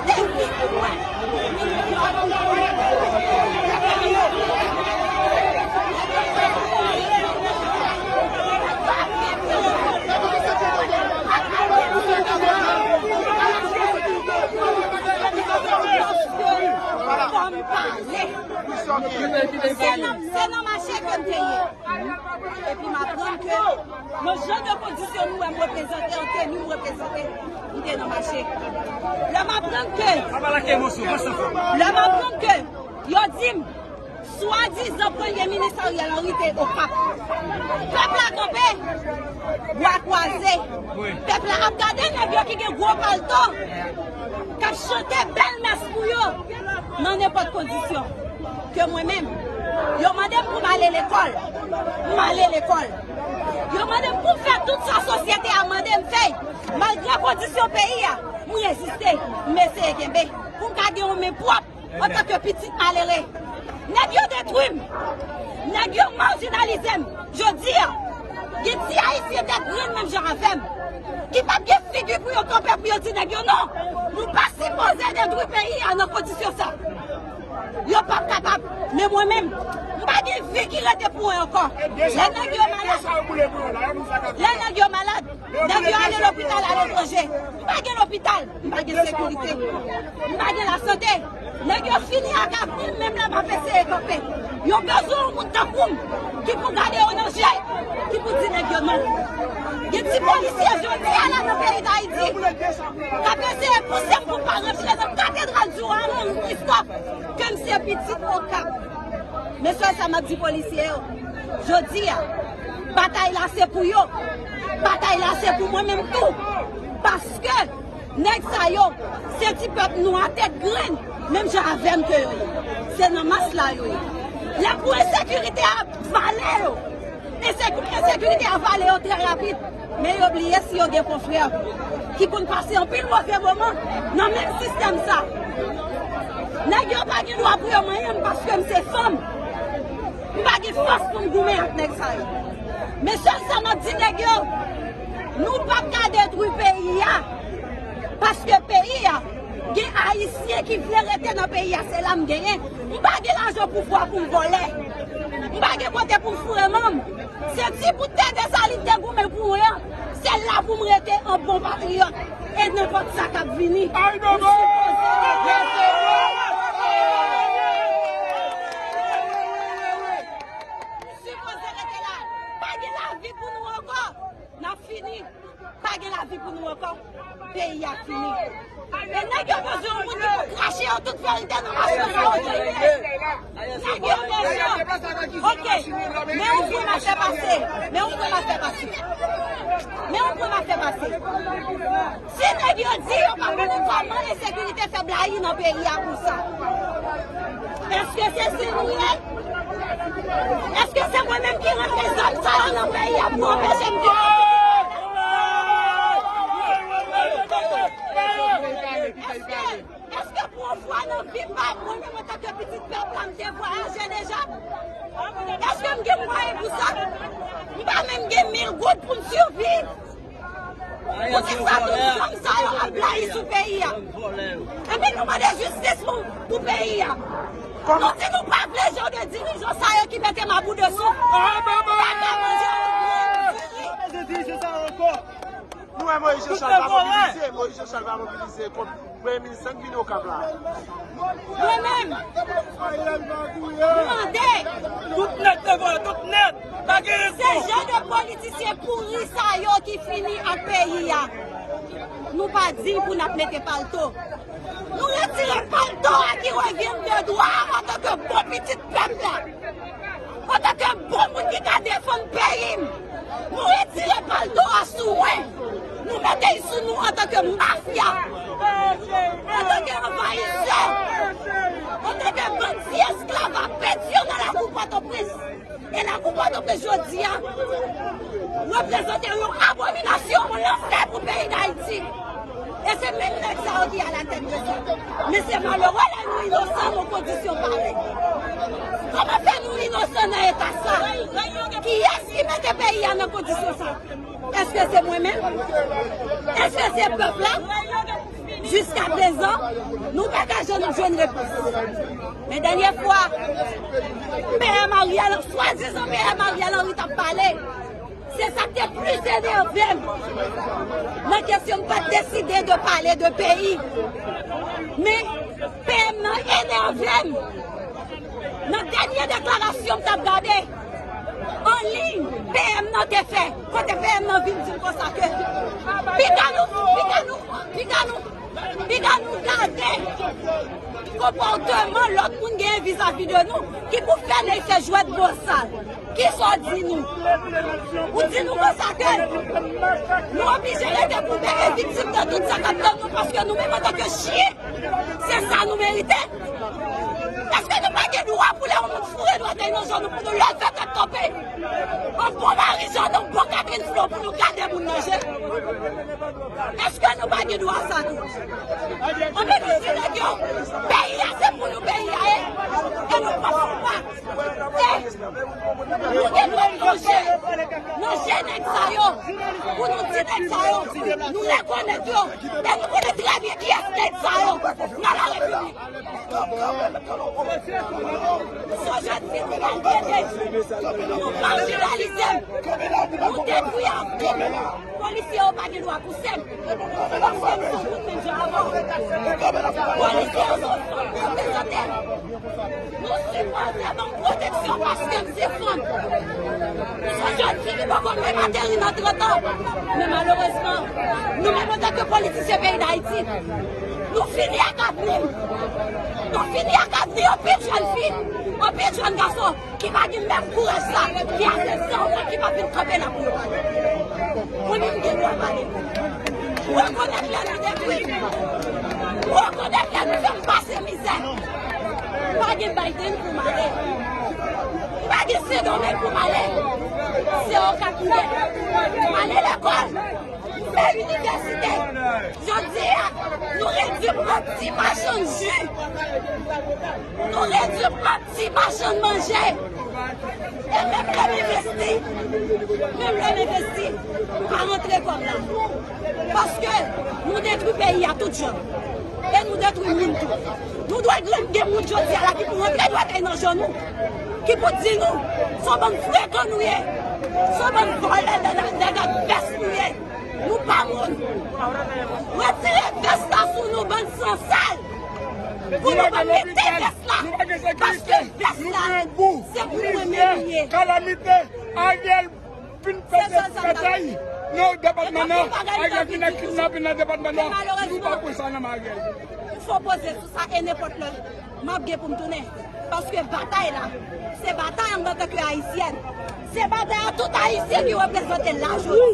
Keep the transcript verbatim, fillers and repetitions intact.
Fò m pale. Se nan, se nan mache ke m te ye. Epi m aprann ke nan jan de kondisyon nou wè m reprezante, an teni m reprezante, m te nan mache. Lè m aprann ke, lè m aprann ke yo di m, swadizan premye minis Ariel Henry te Okap. Pèp la kanpe, bra kwaze. Pèp la ap gade nèg yo ki gen gwo palto, k ap chante bèl mès pou yo, nan nenpòt kondisyon. Ke mwen menm, yo mande m pou m ale lekòl, m ale lekòl. Yo mande m pou m fè tout sa sosyete a mande m fè. Malgre kondisyon peyi a, m reziste, m eseye kenbe pou m ka gen yon men pwòp antanke pitit malere. Nèg yo detwi m. Nèg yo majinalize m. Jodi a, gen ti Ayisyen tèt grenn menm jan avè m, ki p ap gen figi pou yo kanpe pou yo di nèg yo non. Nou pa sipoze detwi peyi a nan kondisyon sa. Yo p ap kapab. Men mwen menm, m pa gen vi ki rete pou mwen ankò. Lè nèg yo malad, lè nèg yo malad, nèg yo ale lopital aletranje. M pa gen lopital, m pa gen sekirite, m pa gen lasante. Nèg yo fini ak avni m, menm lè m ap eseye kanpe. Yo bezwen yon moun tankou m ki pou gade yo nan je, ki pou di nèg yo non. Gen ti polisye jodi a la nan peyi Dayiti k ap eseye pouse m pou m pa rantre nan katedral Johann Henry Christophe, ke m se pitit Okap. Men sèl sa m ap di polisye yo, jodi a, batay la se pou yo. Batay la se pou mwen menm tou. Paske nèg sa yo, se ti pèp nwa tèt grenn, menm jan avè m ke yo ye. Se nan mas la yo ye. Lè pou ensekirite a vale yo, enseku-, ensekirite a vale yo trè rapid. Men yo bliye si yo gen konfrè ki konn pase anpil move moman nan menm sistèm sa. Nèg yo pa gen dwa pou yo manyen m paske m se fanm. M pa gen fòs pou m goumen ak nèg sa yo. Men sèl sa m ap di nèg yo, nou p ap ka detwi peyi a. Paske peyi a, gen Ayisyen ki vle rete nan peyi a, se la m genyen. M pa gen lajan pouvwa pou m vòlè. M pa gen kote pou m foure manm. Se ti bout tè Desalin te goumen pou mwen an, se la pou m rete an bon patriyòt. E nenpòt sa k ap vini, m sipoze rete. M sipoze rete la. Pa gen lavi pou nou ankò. N ap fini. Pa gen lavi pou nou ankò. Peyi a fini. E nèg yo bezwen yon moun ki pou krache yo tout verite nan machwè sa yo. Nèg yo mechan. Ok. Men yon pwen m ap fè pase. Men yon pwen m ap fè pase. Men yon pwen m ap fè pase. Si nèg yo di yo pa konnen kòman ensekirite fè blayi nan peyi a konsa, èske se si nou ye? Èske se mwen menm ki rantre zam sa yo nan peyi a pou anpeche m viv nan peyi a? Èske, èske pou yon fwa nan vi pa mwen menm antanke pitit pèp la, m te vwayaje deja? Èske m gen mwayen pou sa? M pa menm gen mil goud pou m siviv. Poukisa tout zam sa yo ap blayi sou peyi a? Epi nou mande jistis pou, pou peyi a. Nou di nou pa vle jan de dirijan sa yo ki mete mabou dosou. Pa ka manje diri. Nou wè Moyiz Jan Chal pa mobilize, Moyiz Jan Chal pa mobilize kont Premye Minis sa k vin Okap la. Mwen menm, m mande. Tout nèt te vòlè, tout nèt. Pa gen respè. Se jan de politisyen pouri sa yo ki fini ak peyi a. Nou pa diy pou n ap mete palto. Nou retire palto a ki revyen m de dwa antanke bon pitit pèp la. Antanke bon moun ki ka defann peyi m, nou retire palto a sou mwen. Nou mete l sou nou antanke mafya, antanke anvayisè, antanke bandi esklav a pèdi yo nan lakou Pòtoprens. E lakou Pòtoprens jodi a reprezante yon abominasyon, yon lanfè pou peyi Dayiti. E se menm nèg sa yo ki alatèt de sa. Men se malere lè nou inosan nan kondisyon parèy. Kòman fè nou inosan nan eta sa? Kiyès ki mete peyi a nan kondisyon sa? Èske se mwen menm? Èske se pèp la? Jiskaprezan, Nou pa ka janm jwenn repons. Men dènye fwa, P M Ariel, swadizan P M Ariel Henry t ap pale, se sa k te plis enève m nan kesyon m pa t deside de pale de peyi. Men P M nan enève m. Nan dènye deklarasyon m t ap gade an liy P M nan te fè, kote P M nan vin di m konsa ke piga nou, piga nou, piga nou, piga nou gade konpòteman lòt moun genyen vizavi de nou ki pou fè nèg fè jwèt bosal. Kisa w di nou? Ou di nou konsa ke nou oblije rete pou nou te viktim de tout sa k ap tann nou paske nou menm antanke chyen, se sa nou merite? Èske nou pa gen dwa pou lè yon moun foure dwèt li nan je nou pou nou leve tèt kanpe? Yon bon mari je, yon bon Catherine Flo pou nou gade moun nan je? Èske nou pa gen dwa sa tou? Anben nou di nèg yo, peyi a se pou nou peyi a ye, e nou p ap fè pa. E nou te dwe plonje nan je nèg sa yo, pou nou di nèg sa yo, nou rekonèt yo, e nou konnen trè byen kiyès nèg sa yo nan la repiblik. Nou se yon jèn fi ki pa enkyete, nou marjinalize, nou detwi. Polisye yo pa gen dwa pouse m. Paske m se yon moun menm jan avè w. Polisye yo se yon fanm reprezante. Nou sipoze ban m pwoteksyon paske m se fanm. M se yon jèn fi ki poko menm ateri nan trant an. Men malerezman, nou menm antanke politisyen peyi Dayiti, nou fini ak avni m. Nou fini ak avni anpil jèn fi, anpil jèn gason ki pa gen menm kouraj sa, ki ase san wont ki pa vin kanpe la pou yo pale. Mwen menm m gen dwa pale. Ou rekonèt lè nou detwi. Ou rekonèt lè nou fè m pase mizè. Pa gen Biden pou m ale. Pa gen Sendomeng pou m ale. Se Okap m ye. M ale lekòl. M fè inivèsite. Jodi a, nou redui m an ti machann ji. Nou redui m an ti machann manje. E menm lè m envesti, menm lè m envesti, m pa rantre kòb la. Paske nou detwi peyi a tout jan. E nou detwi moun tou. Nou dwe gen, gen moun jodi a la ki pou rantre dwèt li nan je nou. Ki pou di nou, se yon bann frekan nou ye. Se yon bann vòlè dègad, dègad vès nou ye. Nou pa moun. Retire vès la sou nou, bann sansal. Pou nou pa mete vès la. Paske vès la, se pou mwen menm li ye. Kalamite, Ariel fin pete katay nan depatman nan. Ariel fin kidnape nan depatman nan. Nou pa pran sa nan men Ariel. M fè yon poze sou sa e nenpòt lè m ap gen pou m tounen. Paske batay la, se batay an antanke ayisyèn. Se batay a tout ayisyen ki reprezante l la jodi.